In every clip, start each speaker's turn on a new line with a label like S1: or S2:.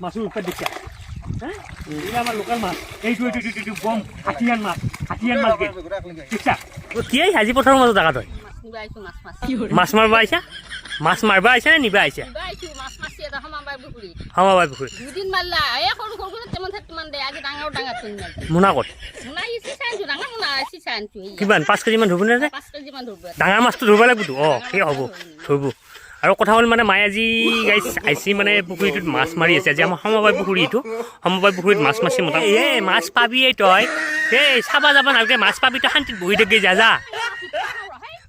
S1: মাছৰ উৎপাত দেখিছা। এইবিলাক আমাৰ লোকেল মাছ। এইটো এইটো এইটো এইটো বম হাতিয়ান মাছ, হাতিয়ান মাছ দেখিছা। কি আজি পথাৰৰ মাজত জাগা তই?
S2: মাছ নিবা আহিছো, মাছ মাছ।
S1: মাছ মাৰিব আহিছা? মাছ মাৰিব আহিছা নে নিবা আহিছা?
S2: নিবা আহিছো মাছ। মাছি এটা সমাবাই পুখুৰীত।
S1: সমাবাই পুখুৰীত।
S2: দুদিন মাৰলা, এই সৰু সৰু তেমন তেমন দে। আজি ডাঙৰ ডাঙৰ তুন মাৰিছে।
S1: মোনা ক'ত?
S2: মোনা চিচা আনছো, ডাঙৰ মোনা চিচা আনছো।
S1: কিমান, 5 কেজিমান ধৰিব নে?
S2: 5 কেজিমান ধৰিব।
S1: ডাঙৰ মাছটো ধৰিব লাগিবতো। অঁ, সেই হ'ব, ধৰিব। আৰু কথা হ'ল মানে মায়ে আজি গাইছ আহিছি মানে পুখুৰীটোত মাছ মাৰি আছে। আজি আমাৰ সমবায় পুখুৰী, এইটো সমবায় পুখুৰীত মাছ মাছি মোটা। এই মাছ পাবিয়েই তই, এই চাবা যাব নালাগে। মাছ পাবি, তই শান্তিত বহি থাকি যা যা।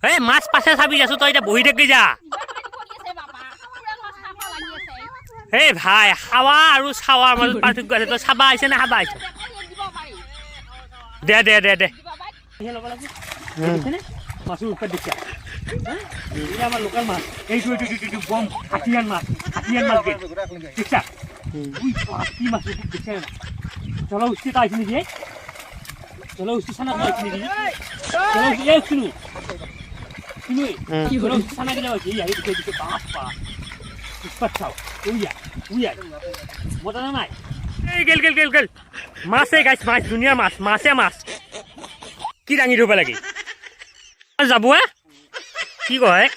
S1: এই মাছ পাছে চাবি যাছো, তই এতিয়া বহি থাকি যা। এই ভাই, খাৱা আৰু চাৱাৰ মাজত পাৰ্থক্য আছে। তই চাবা আহিছে নে খাবা আহিছে? দে দে দে দে। মাছৰ উৎপাত দেখিছা। এইবিলাক আমাৰ লোকেল মাছ। এইটো এইটো এইটো এইটো বম হাতিয়ান মাছ, হাতিয়ান মাছ দেখিছা। কি মাছ দেখিছা না? জলহস্তি এটা আহিছে নেকি? জলহস্তি চানা আহিছে নেকি? জলহস্তি এই শুনো শুনো, জলহস্তি চানা কেইটা হৈছে। এই আহি দিছে দিছে। বাপ বাপ, উৎপাত চাওঁ। উইয়া উইয়া, মতা না নাই। এই গেল গেল গেল গেল মাছে গাইছ, মাছ, ধুনীয়া মাছ, মাছে মাছ। কি দাঙি ধৰিব লাগে যাব হে? কি কয়,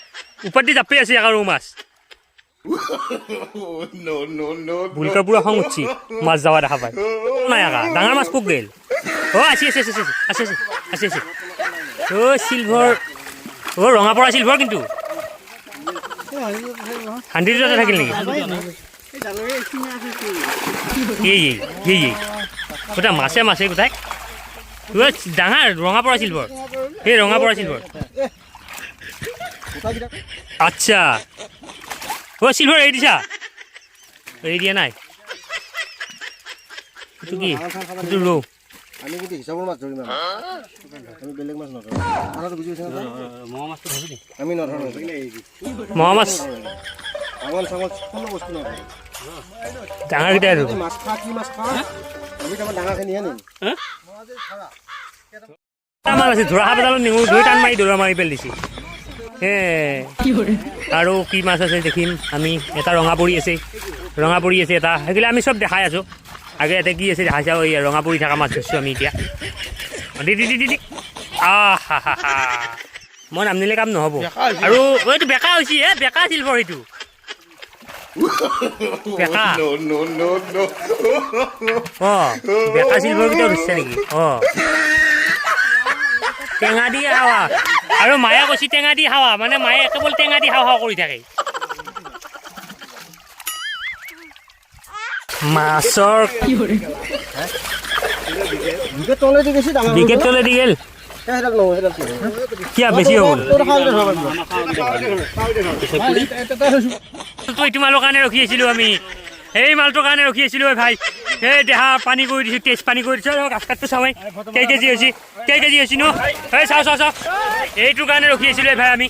S1: ওপৰত দি জাপি আছে আৰু মাছ।
S3: No, no, no.
S1: বুলকা পুৰা খং উঠছি মাছ যাৱা দেখা পায়। নাই আকা, ডাঙৰ মাছ ক'ত গেল? অ, আছে আছে আছে আছে আছে আছে আছে আছে। অ' চিলভাৰ, অ' ৰঙাপৰা চিলভাৰ। কিন্তু হান্দিটো তাতে থাকিল নেকি? এই এই এই এই গোটেই মাছে মাছে গোটাই। ডাঙৰ ৰঙাপৰা চিলভাৰ, এই ৰঙাপৰা চিলভাৰ। আচ্ছা, অ' চিলভাৰ এৰি দিছা? এৰি দিয়া নাই। এইটো কি? এইটো ৰৌ।
S4: আমি কিন্তু হিচাপৰ মাছ ধৰিম। আমি বেলেগ মাছ নধৰোঁ। কথাটো বুজি পাইছা না?
S1: মোৱা মাছটো ধৰি দে।
S4: আমি নধৰোঁ।
S1: মোৱা মাছ।
S4: আঙল চাঙল কোনো বস্তু নধৰোঁ।
S1: ডাঙৰকেইটাই ধৰিব।
S4: মাছ খা, কি মাছ খা, আমি তাৰমানে ডাঙৰখিনিহে নিম।
S1: মাছ আছে, ধৰা সাপ এডালত নেঙুৰ ধৰি টান মাৰি দৌৰা মাৰি পেলাই দিছে হে। আৰু কি মাছ আছে দেখিম আমি। এটা ৰঙা পৰি আছে, ৰঙা পৰি আছে এটা। সেইগিলা আমি চব দেখাই আছোঁ। আগে ইয়াতে কি আছে দেখাই চাওঁ। এই ৰঙা পৰি থকা মাছ ধৰিছোঁ আমি এতিয়া। দি দি দি দি দি। আহ হা হা হা, মই নাম নিলে কাম নহ'ব। আৰু এইটো বেকা হৈছে। এ বেকা চিলভাৰ, সেইটো বেকা।
S3: No, no, no, no.
S1: অঁ, বেকা চিলভাৰকেইটাও ধৰিছে নেকি? অঁ, টেঙা দি খাৱা। আৰু মায়ে কৈছে টেঙা দি খাৱা, মানে মায়ে কেৱল টেঙা দি খাওঁ খাওঁ কৰি থাকে। মাছৰ
S4: বিকেট তলেদি গৈছে ডাঙৰ।
S1: বিকেট তলেদি গ'ল।
S4: সেইডাল নহয়, সেইডাল নহয়।
S1: কিয় বেছি হ'ব?
S4: তোৰ খাওঁতে ধৰিব পাৰিব।
S1: তো এইটো মালৰ কাৰণে ৰখি আছিলোঁ আমি। এই মালটোৰ কাৰণে ৰখি আছিলোঁ। ঐ ভাই, এই দেহা পানী কৰি দিছোঁ, তেজ পানী কৰি দিছোঁ। গাছ কাটটো চাওঁ, কেই কেজি হৈছে, কেই কেজি হৈছে নো? এই চাওঁ চাওঁ চাওঁ। এইটোৰ কাৰণে ৰখি আছিলোঁ এই ভাই আমি।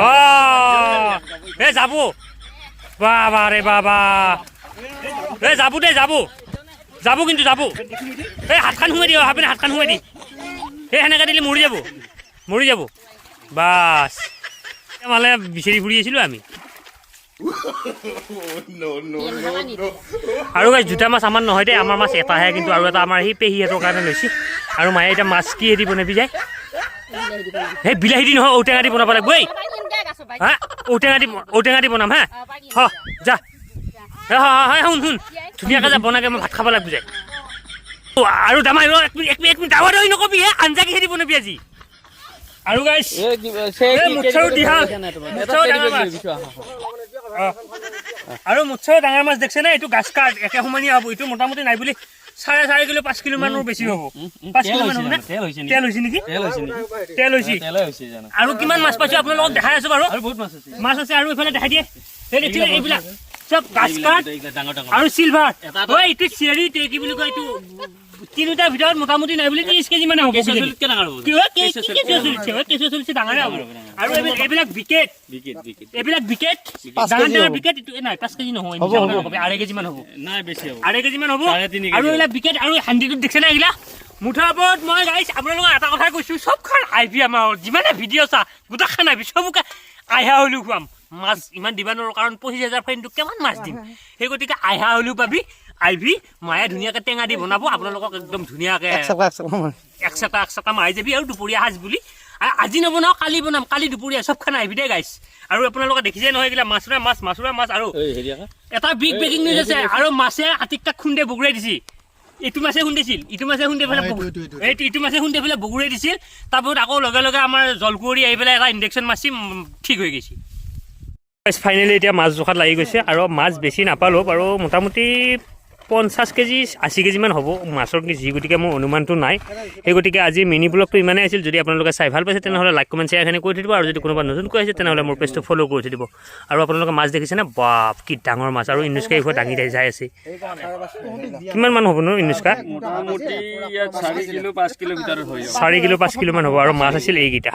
S1: অঁ, এই যাব। বাবা ৰে বাবা, এই যাব দে, যাব যাব কিন্তু যাব। এই হাতখন সোমাই দি, আপুনি হাতখন সোমাই দি। এই সেনেকৈ দিলে মৰি যাব, মৰি যাব। বাছ, মালে বিচাৰি ফুৰি আছিলোঁ আমি।
S3: No, no, no, no.
S1: আৰু গাইছ, দুটা মাছ আমাৰ নহয় দেই। আমাৰ মাছ এটাহে কিন্তু, আৰু এটা আমাৰ সেই পেহীহঁতৰ কাৰণে লৈছে। আৰু মায়ে এতিয়া মাছ কি দি বনাবি যায়? সেই বিলাহী দি নহয়, ঔটেঙা দি বনাব লাগিব। এই হা, ঔটেঙা দি, ঔটেঙা দি বনাম। হা হ, যা। হে শুন শুন, ধুনীয়াকৈ যা, বনাগে, মই ভাত খাব লাগিব যায়। আৰু দামাই, ৰ এক মিনিট, এক মিনিট, এক মিনিট। ডাঙৰ দৈ নকবি হে। আঞ্জা কিহেদি বনাবি আজি? আৰু গাইছ, মুঠচাৰো দিহা, মুঠচাৰো ডাঙৰ মাছ। আৰু মুঠচাৰো ডাঙৰ মাছ দেখছে নে? এইটো গাছ কাঠ একে সমানীয়া হ'ব। এইটো মোটামুটি নাই বুলি 4.5 কিলো, 5 কিলো মানৰ বেছি হ'ব। 5 কিলো মান হ'ব নে? তেল হৈছে নেকি? তেল হৈছে। আৰু কিমান মাছ পাইছো আপোনালোকক দেখাই আছো বাৰু। মাছ আছে আৰু এইফালে দেখাই দিয়ে। এই দেখিলে, এইবিলাক চব গাছ কাঠ আৰু চিলভাৰ। ঐ, এইটো চেৰি কি বুলি কয় এইটো? তিনিটাৰ ভিতৰত মোটামুটি নাই বুলি 30 কেজি মানে হ'ব। কি হয়? কেঁচুৱা চলিছে? ঐ, কেঁচুৱা চলিছে, ডাঙৰে হ'ব। আৰু এইবিলাক বিকেট, এইবিলাক বিকেট, ডাঙৰ ডাঙৰ বিকেট। এইটো নাই, 5 কেজি নহয়, মিছা কথা নকবি। 2.5 কেজি মান হ'ব।
S5: নাই, বেছি হ'ব।
S1: 2.5 কেজি মান হ'ব।
S5: 3.5।
S1: আৰু এইবিলাক বিকেট আৰু হান্দিটোত দেখছে না এইগিলা? মুঠৰ ওপৰত মই গাইছ আপোনালোকক এটা কথাই কৈছোঁ, চব খান আহিবি। আমাৰ যিমানে ভিডিঅ' চা, গোটেই খান আহিবি, চবকে আইহা হ'লেও খুৱাম। মাছ ইমান দিব নোৱাৰোঁ, কাৰণ 25,000 ফাইনটো কিমান মাছ দিম। সেই গতিকে আহা হ'লেও পাবি, আহিবি। মায়ে ধুনীয়াকৈ টেঙা দি বনাব আপোনালোকক, একদম ধুনীয়াকৈ। এক চেকা এক চেকা মাৰি যাবি আৰু দুপৰীয়া সাজ বুলি। আৰু আজি নবনাওঁ, কালি বনাম, কালি দুপৰীয়া চবখান আহিবি দেই গাইছ। আৰু আপোনালোকে দেখিছে নহয়, এইগিলা মাছুৰা মাছ, মাছুৰা মাছ। আৰু এটা বিগ ব্ৰেকিং নিউজ আছে। আৰু মাছে আতিকটাক খুন্দে বগুৰাই দিছিল। এইটো মাছে খুন্দিছিল, ইটো মাছে খুন্দি পেলাই, এইটো ইটো মাছে খুন্দি পেলাই বগুৰাই দিছিল। তাৰপিছত আকৌ লগে লগে আমাৰ জলকুঁৱৰী আহি পেলাই এটা ইনজেকশ্যন মাৰছি, ঠিক হৈ গৈছে। ফাইনেলি এতিয়া মাছ জোখাত লাগি গৈছে আৰু মাছ বেছি নাপালোঁ বাৰু, মোটামুটি 50 কেজি 80 কেজিমান হ'ব মাছৰ যি গতিকে মোৰ অনুমানটো নাই। সেই গতিকে আজি মিনি ব্লগটো ইমানেই আছিল। যদি আপোনালোকে চাই ভাল পাইছে, তেনেহ'লে লাইক, কমেণ্ট, শ্বেয়াৰখিনি কৰি থৈ দিব। আৰু যদি কোনোবা নতুনকৈ আহিছে, তেনেহ'লে মোৰ পেজটো ফ'ল' কৰি থৈ দিব। আৰু আপোনালোকে মাছ দেখিছেনে? বাপ, কি ডাঙৰ মাছ! আৰু ইনুষ্কা এইফালে দাঙি যাই আছে। কিমান মান হ'ব নো ইনুষ্কা?
S5: মোটামুটি ইয়াত 4 কিলো 5 কিলো ভিতৰত হৈ যাব।
S1: 4 কিলো 5 কিলোমান হ'ব। আৰু মাছ আছিল এইকেইটা।